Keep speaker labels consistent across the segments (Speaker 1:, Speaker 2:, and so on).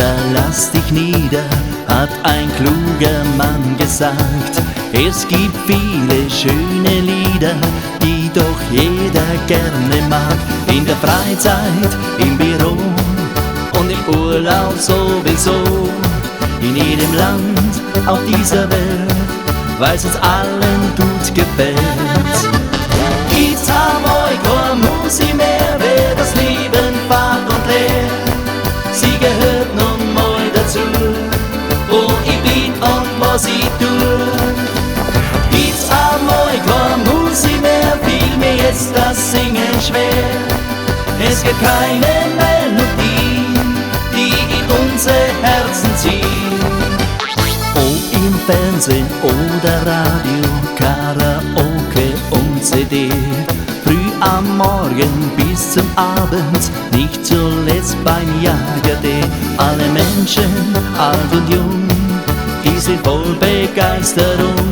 Speaker 1: Dichter, lass dich nieder, hat ein kluger Mann gesagt. Es gibt viele schöne Lieder, die doch jeder gerne mag. In der Freizeit, im Büro und im Urlaub sowieso. In jedem Land auf dieser Welt, weil's uns allen gut gefällt. Gibt's einmal keine Musik mehr, wär das Leben fad und leer. Sie gehört nun mal dazu, wo ich bin und was ich tu. Gibt's einmal keine Musik mehr, fiel mir jetzt das Singen schwer. Es gibt keine Melodie, die in unsere Herzen zieht. Ob im Fernsehen oder Radio, Karaoke und CD. Früh am Morgen bis zum Abend, nicht zuletzt beim Jagertee. Alle Menschen, alt und jung, die sind voll Begeisterung.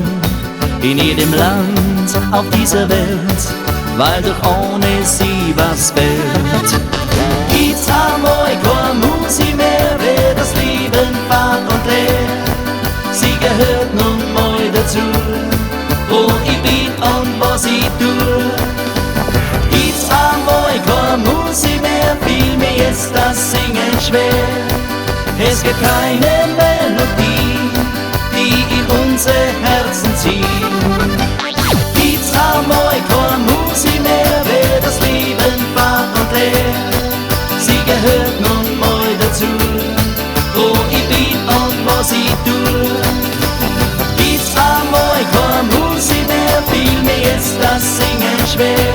Speaker 1: In jedem Land auf dieser Welt, weil doch ohne sie was fehlt. Gibt's einmal keine Musik mehr, wär das Leben fad und leer. Sie gehört nun mal dazu, wo ich bin und was ich tu. Gibt's einmal keine Musik mehr, fiel mir jetzt das Singen schwer. Es gibt keine Melodie, die in unsere Herzen zieht. Gibt's einmal keine Musik mehr, wär das Leben fad und leer. Sie gehört nun mal dazu, wo ich bin und was ich tu. Gibt's einmal keine Musik mehr, fiel mir jetzt das Singen schwer.